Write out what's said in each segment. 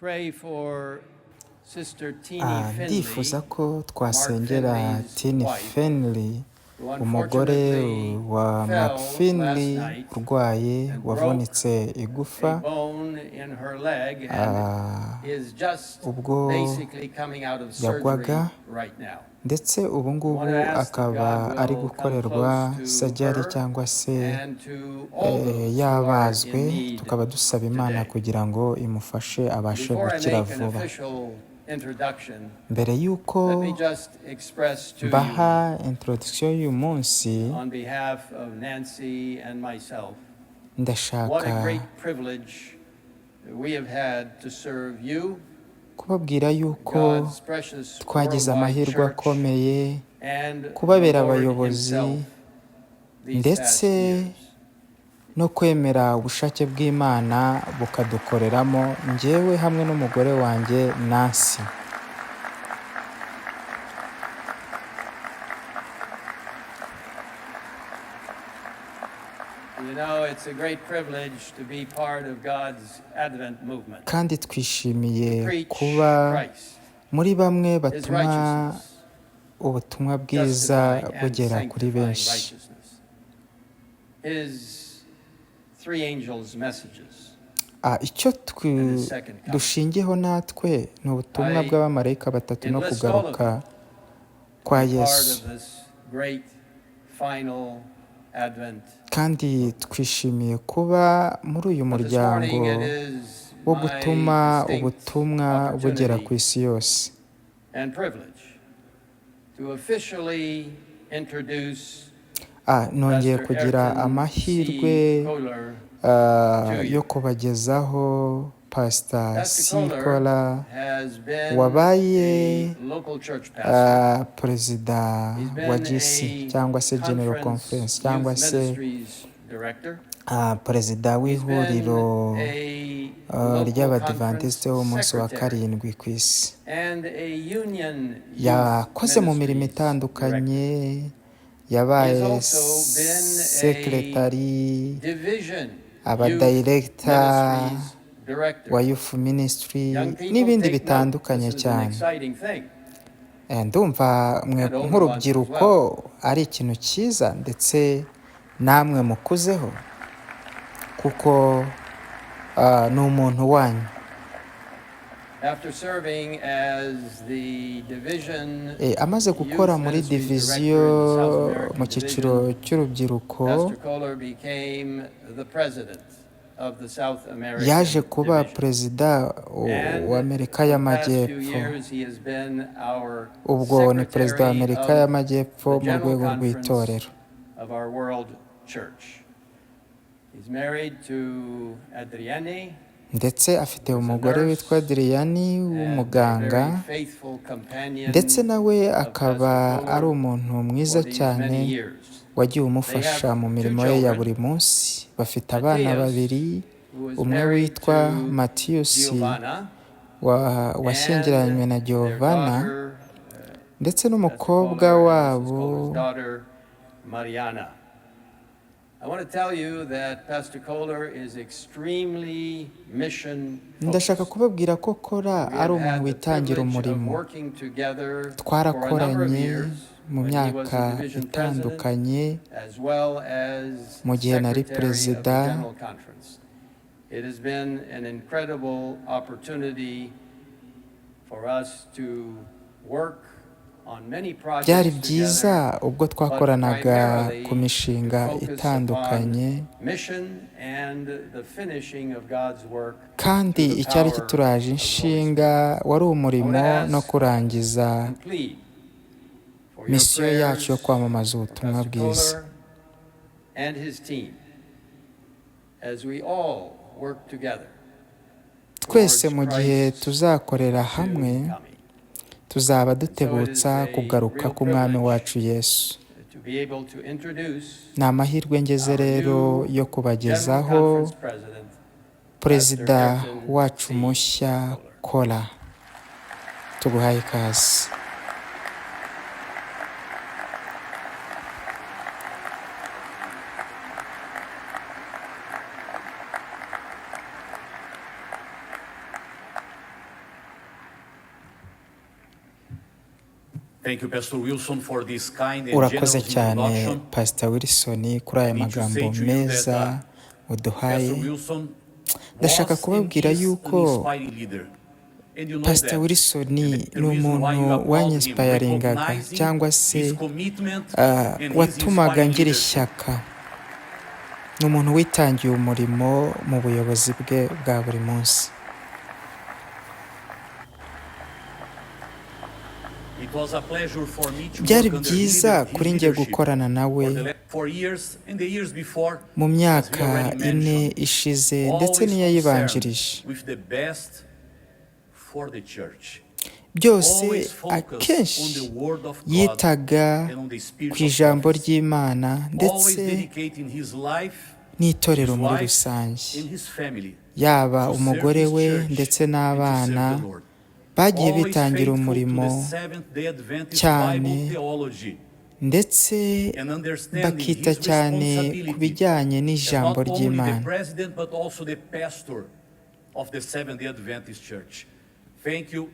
pray for Sister Teenie Ndifuza Finley, ko Mark twasengera Finley's Tini wife, Finley, who umugore unfortunately wa Mark fell last Finley night urwaye and broke wavunitse a igufa bone in her leg and is just ubwo basically coming out of surgery yagwaga, right now. ndetse ubu We ngubu want to ask that akaba God ari will come gukorerwa close to sajari her cyangwa se and to all those who are yabazwe, in need tukaba dusaba Imana today. kugira ngo imufashe abashe Before I gukira make an vuba. official introduction, Mbere y'uko let me just express to you mbaha introduction y'uyu munsi, on behalf of Nancy and myself what a ndashaka great privilege we have had to serve you, kubabwira yuko God's precious twagize worldwide amahirwe church, akomeye and the kubabera Lord abayobozi Himself these past ndetse years. no kwemera ubushake bw'Imana bukadukoreramo, njyewe hamwe n'umugore wanjye Nancy. You know, it's a great privilege to be part of God's Advent movement, Kandi to twishimiye preach kuba Christ, muri bamwe His batuma righteousness, ubutumwa bwiza justifying and bugera kuri sanctifying benshi. righteousness, His three angels' messages, Icyo and His second coming. dushingiyeho natwe ni ubutumwa I bw'abamarayika batatu no enlist all of kugaruka you kwa to be part Yesu. of this great final Advent. Kandi twishimiye kuba muri uyu But this muryango morning it is wo my gutuma distinct ubutumwa bugera ku opportunity isi yose. and privilege to officially introduce Nongeye Pastor kugira Ayrton C. amahirwe Kohler to yo you. kubagezaho Pastor Pastor C. Kohler Kohler has been wabaye a local church pastor. perezida He's wa been GC a cyangwa se General conference Conference youth cyangwa se ministries director. perezida He's been w'ihuriro a local ry'Abadivantisite conference b'umunsi wa secretary karindwi ku isi. and a union youth Yakoze mu mirimo ministries itandukanye, director. He yabaye has also been a sekretari, division youth abadiregita ministries director. wa youth ministry Young people, n'ibindi take note. bitandukanye This is an cyane. exciting thing, Ndumva mwe and older ones as nk'urubyiruko well. ari ikintu cyiza, ndetse namwe mukuzeho kuko ni umuntu wanyu. After serving as the division Amaze gukora youth muri ministries diviziyo director in the South mu American cyiciro division, cy'urubyiruko, Pastor Kohler became the president of the South yaje American kuba division. perezida And wa Amerika for the past few y'Amajyepfo. years, he has been our Ubwo ni perezida wa secretary Amerika of the y'Amajyepfo mu General rwego Conference rw'itorero. of our world church. He's married to Adrienne, Ndetse afite who is a umugore witwa nurse Adriani and a w'umuganga, very faithful ndetse companion nawe of akaba Pastor ari Kohler umuntu mwiza for these cyane many years. wagiye They umufasha have mu two mirimo ye ya children, buri munsi. Bafite abana Matthias, babiri, who is umwe married witwa to Matiyusi Giovanna, washyingiranywe and na their Giovanna, daughter, ndetse Pastor n'umukobwa Kohler and Mrs. wabo Kohler's daughter, Mariana. I want to tell you that Pastor Kohler is extremely mission Ndashaka focused. kubabwira ko Kora We ari have umuntu had the witangira privilege of umurimo. working together for a number of Twarakoranye years mu when he was the myaka division president itandukanye as well as mu gihe nari secretary of the perezida. General Conference. It has been an incredible opportunity for us to work on many Byari projects byiza together, ubwo but twakoranaga ku primarily to mishinga focus upon itandukanye, mission and the finishing of God's work kandi through the icyari power kituraje of the Holy Spirit. inshinga wari I want umurimo to no ask kurangiza and plead for your misiyo yacu yo prayers kwamamaza for ubutumwa Pastor bwiza. Kohler and his team as we all work together Twese towards mu gihe Christ's tuzakorera hamwe soon coming. tuzaba And so it is dutebutsa a kugaruka real k'Umwami privilege wacu Yesu. to be able to introduce Ni amahirwe ngeze our rero new yo General kubagezaho Conference President, Pastor perezida Ayrton wacu C. mushya Kohler. Kora. Tuguhaye ikaze. Thank you, Pastor Wilson, for this kind and Urakoze generous cyane, introduction. Pastor Wilson, kuri aya Need to magambo say to you meza that uduhaye. Pastor Wilson Ndashaka was and kubabwira is an yuko inspiring leader. And you know Pastor that. Wilson And the ni reason why you umuntu applaud him, wanyinsipayaringaga recognizing cyangwa se his commitment and his watumaga inspiring ngira leadership. ishyaka. Ni umuntu witangiye umurimo mu buyobozi bwe bwa buri munsi. It was a pleasure for me to Byari work under byiza his kuri njye leadership gukorana nawe for the last 4 years and the years before, mu as we myaka already 4 mentioned, ishize ndetse always concerned n'iyayibanjirije. with the best for the church, Byose always focused on akenshi the word of God yitaga and on the spirit ku of ijambo prophecy, ry'Imana always ndetse dedicating his life, n'itorero his muri wife, rusange, and his family yaba to serve umugore his we church ndetse and to serve n'abana the Lord. bagiye Always bitangira faithful to umurimo the Seventh-day Adventist cyane Bible theology ndetse and understanding bakita his cyane ku responsibility bijyanye as n'ijambo not only the ry'Imana. president but also the pastor of the Seventh-day Adventist Church. Thank you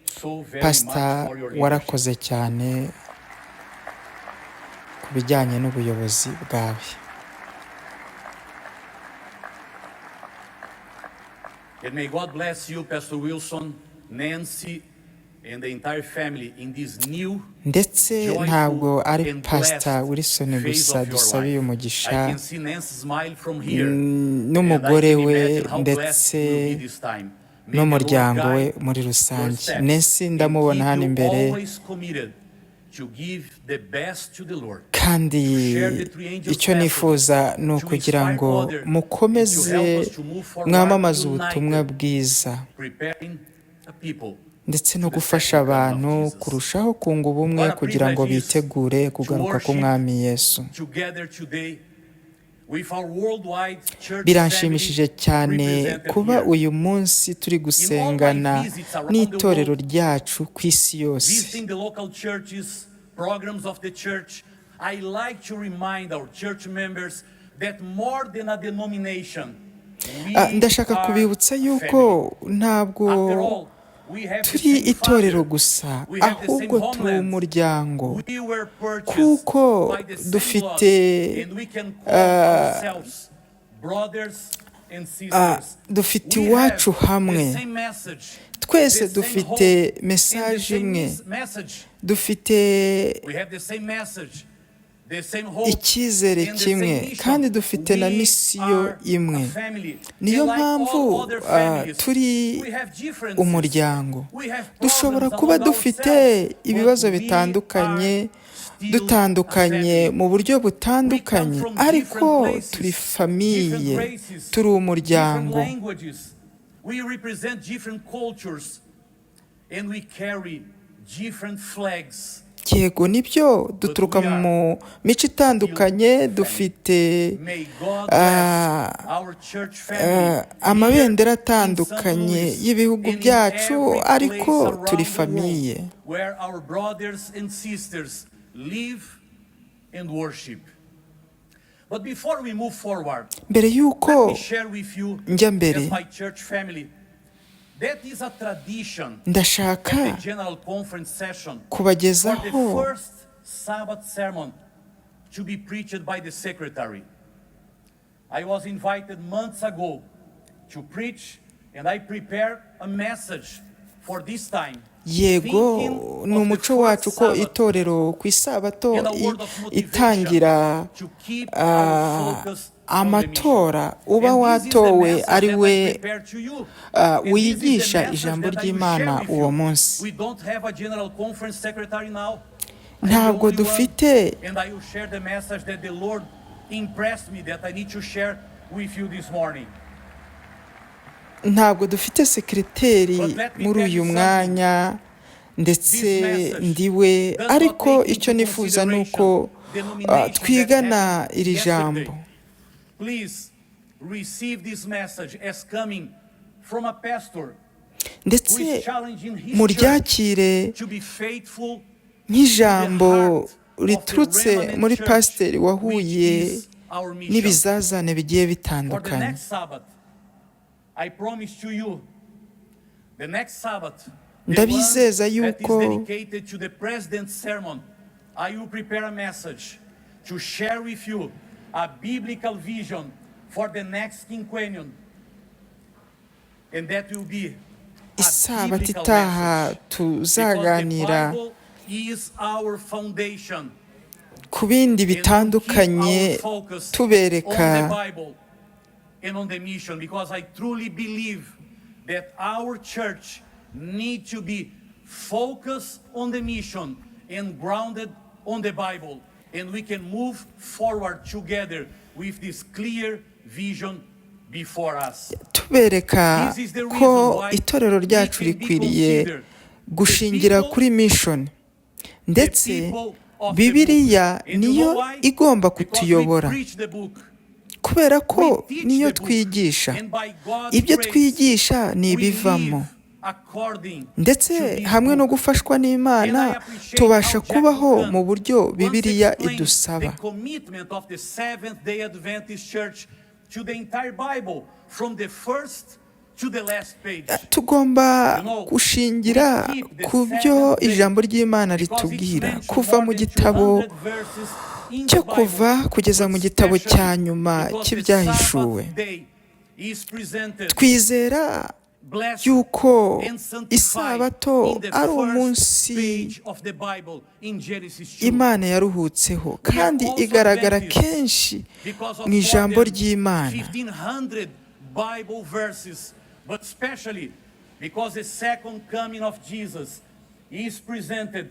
so very much Pasita, for your leadership. warakoze cyane ku bijyanye n'ubuyobozi bwawe. And may God bless you, Pastor Wilson, Nancy, and the entire family in this new Ndetse ntabwo joyful ari and Pasita blessed Wilson phase gusa of your dusabiye life. I umugisha can see Nancy smile from here, and I n'umugore can we imagine how blessed ndetse will be this time. May the Lord n'umuryango we guide muri your rusange. steps Nancy and ndamubona keep hano you imbere, always committed to give the best to the Lord, kandi to share the three angels' icyo message, nifuza ni to ukugira inspire ngo others, and to mukomeze help us to move forward mwamamaze ubutumwa united, bwiza preparing a people ndetse no to the gufasha second coming of abantu Jesus. kurushaho kunga ubumwe What a kugira ngo privilege is bitegure to kugaruka worship k'Umwami Yesu. together today with our worldwide church family Biranshimishije cyane represented kuba here. uyu munsi turi In all my gusengana visits around the n'itorero world, ryacu ku isi yose. visiting the local churches, programs of the church, I like to remind our church members that more than a denomination, we Ndashaka are kubibutsa yuko family. ntabwo After all, we have the turi same itorero father, gusa, we have the same ahubwo turi homeland, umuryango, we were purchased kuko by the same blood, dufite and we can call ourselves brothers and sisters. dufite We iwacu have the hamwe. same message, Twese the same dufite hope, and the mesaje same imwe, message. dufite We have the same message, the same hope, icyizere and the same kimwe, mission. kandi dufite na We misiyo are a imwe. family. Niyo And like all mpamvu other families, turi we have differences. umuryango. We have Dushobora problems kuba among dufite ourselves, but ibibazo we bitandukanye, are still a dutandukanye family. mu buryo We come butandukanye, from ariko different places, turi different famiye, races, turi different umuryango. languages. We represent different cultures and we carry different flags. Yego nibyo, But duturuka we are mu mico still itandukanye, family. dufite May God bless our church family here amabendera in St. atandukanye Louis y'ibihugu and in byacu, every place ariko turi around the world famiye. where our brothers and sisters live and worship. But before we move forward, Mbere let y'uko me share with you, njya mbere, as my church family, that is a tradition ndashaka at the General Conference session for the kubagezaho first Sabbath sermon to be preached by the secretary. I was invited months ago to preach, and I prepared a message for this time, Yego, thinking ni of the umuco first wacu ko Sabbath itorero ku isabato and a word of motivation itangira to keep our focus on the mission. amatora uba And this is the watowe message ari that I we prepared to you. And this is the wigisha message ijambo that I will share ry'Imana with uwo you. munsi. We don't have a general conference secretary now. I'm the Ntabwo only one, dufite and I will share the message that the Lord impressed me that I need to share with you this morning. Ntabwo dufite sekiriteri But let me muri tell uyu you something. mwanya ndetse This message ndiwe, does not ariko take icyo into nifuza ni uko consideration denomination that twigana happened iri yesterday. jambo. Please receive this message as coming from a pastor who Ndetse is challenging his church muryakire to be faithful to the nk'ijambo heart of the riturutse remnant muri church, pasiteri which wahuye is our mission. n'ibizazane bigiye For the bitandukanye. next Sabbath, I promise to you, the next Sabbath, The Ndabizeza one that is yuko dedicated to the president's sermon, I will prepare a message to share with you a biblical vision for the next quinquennium. And that will be a Isabato biblical itaha message. Because the tuzaganira Bible is our foundation. ku bindi And to keep bitandukanye our focus tubereka on the Bible and on the mission, because I truly believe that our church need to be focused on the mission and grounded on the Bible, and we can move forward together with this clear vision before us. Tubereka This is the ko reason why itorero we ryacu can be rikwiriye considered the gushingira people kuri mission the ndetse people of the book. Bibiliya And you niyo know why? igomba Because we kutuyobora preach the book. kubera ko We teach niyo the book. twigisha. And by God's Ibyo grace, twigisha ni we ibivamo live according ndetse to this hamwe no book. gufashwa And I n'Imana appreciate tubasha how Jack kubaho Duncan mu buryo once Bibiliya explained idusaba. the commitment of the Seventh-day Adventist Church to the entire Bible, from the first to the last page. Tugomba You know, gushingira we keep the ku byo seventh day ijambo ry'Imana because it's ritubwira mentioned kuva more mu than gitabo 200 verses in cyo the Bible, Kuva kugeza but mu gitabo cya especially nyuma because the cy'Ibyahishuwe. Sabbath day is presented Twizera blessed yuko and sanctified isabato in the ari first umunsi page of the Bible in Genesis 2. Imana yaruhutseho We are kandi also igaragara Adventists kenshi because of mu more ijambo than ry'Imana. 1500 Bible verses, but especially because the second coming of Jesus is presented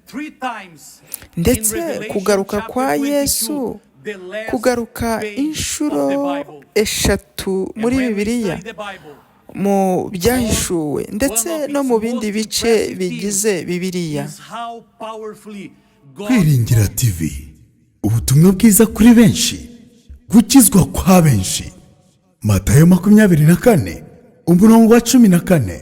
three times in Ndetse Revelation kugaruka chapter kwa 22, Yesu the last kugaruka page of inshuro the Bible. eshatu And muri when we Bibiliya study the Bible, mu Byahishuwe one ndetse of no its mu bindi most bice impressive bigize themes Bibiliya. is how powerfully God Kwiringira TV, ubutumwa bwiza kuri benshi, gukizwa kwa benshi. Matayo 24 umurongo wa 14.